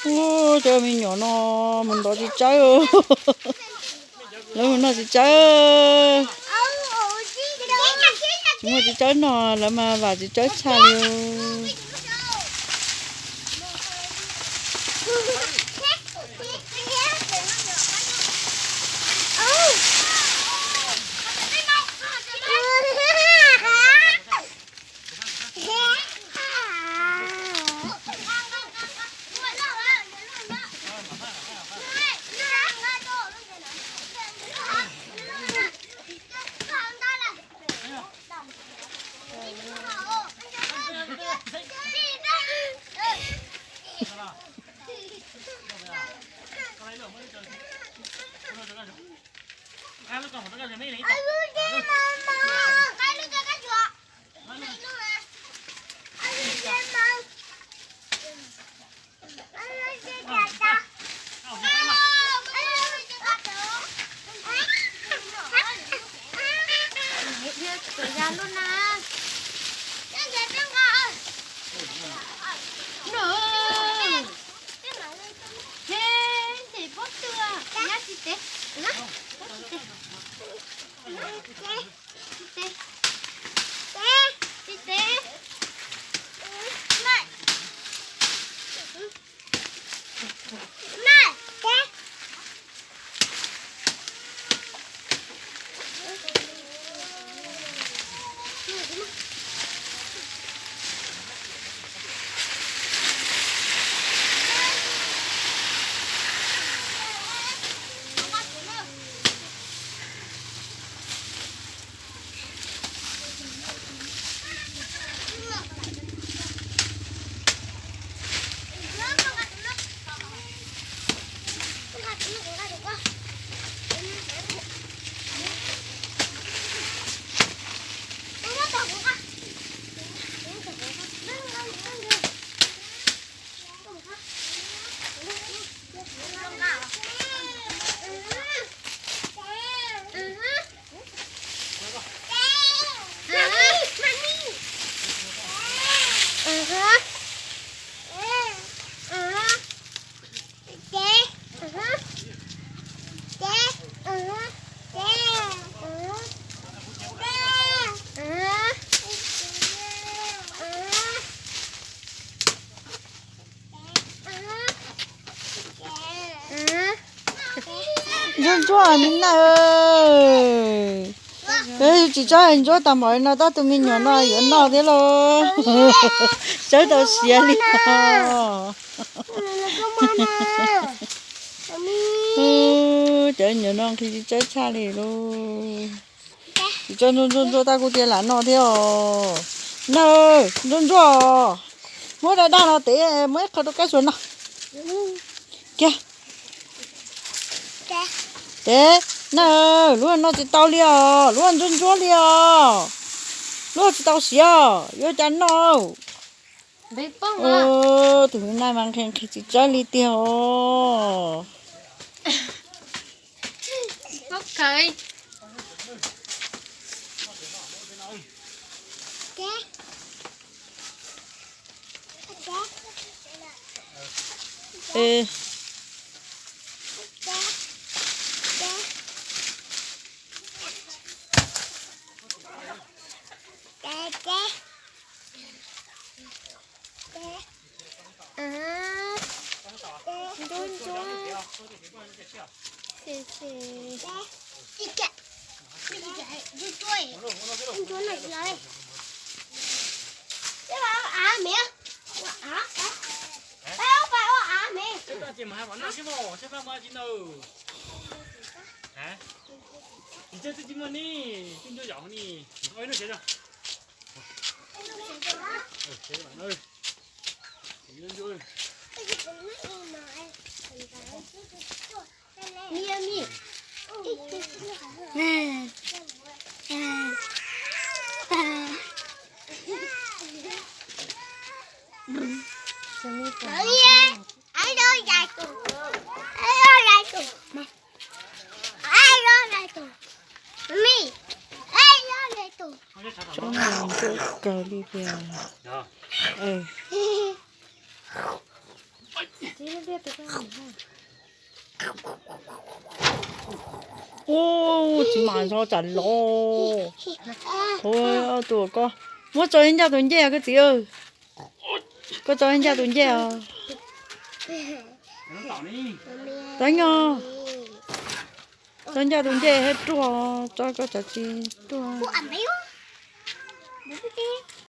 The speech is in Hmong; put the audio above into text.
Ua, cov me nyuam no mus ntov txiv tsawb. Lawv mus noj txiv tsawb. Tsis muaj txiv tsawb noj, lawv mas vam txiv tsawb tshaj li. Ntsuab ntsuab me nawj, tsis tsob ntsuab tag npaum no tab tus me nyuam no yuav noj thiab lauj. Tsawb tau siav li os. Cov me nyuam no nqhis tsis tsawb tshaj li lauj. Tsis tsawb ntsuab ntsuab ntsuab tab kuj tias lam noj thiab os. Nawj, ntsuab ntsuab os. Muab daj daj no tev muab ib qho rau Kab Suav noj. Kiag. Tev, nawj, lub no tsis tau li os, lub ntsuab ntsuab li os. Lub tsis tau siav, yuav cas noj. Tus nai mas nqhis nqhis tsis tsawb li tiag os. Ntsuab ntsuab. Xis xis. Tsob no ntsuab kawg li tiag. Ub, tsis mam zog tsam los. Ua tus koj muab tso ib ncaj tus ncej koj txiv. Koj tso ib ncaj tus ncej os. Tso ib ncaj, tso ib ncaj tus ncej thiab ruaj, tso koj tsam tsis ruaj.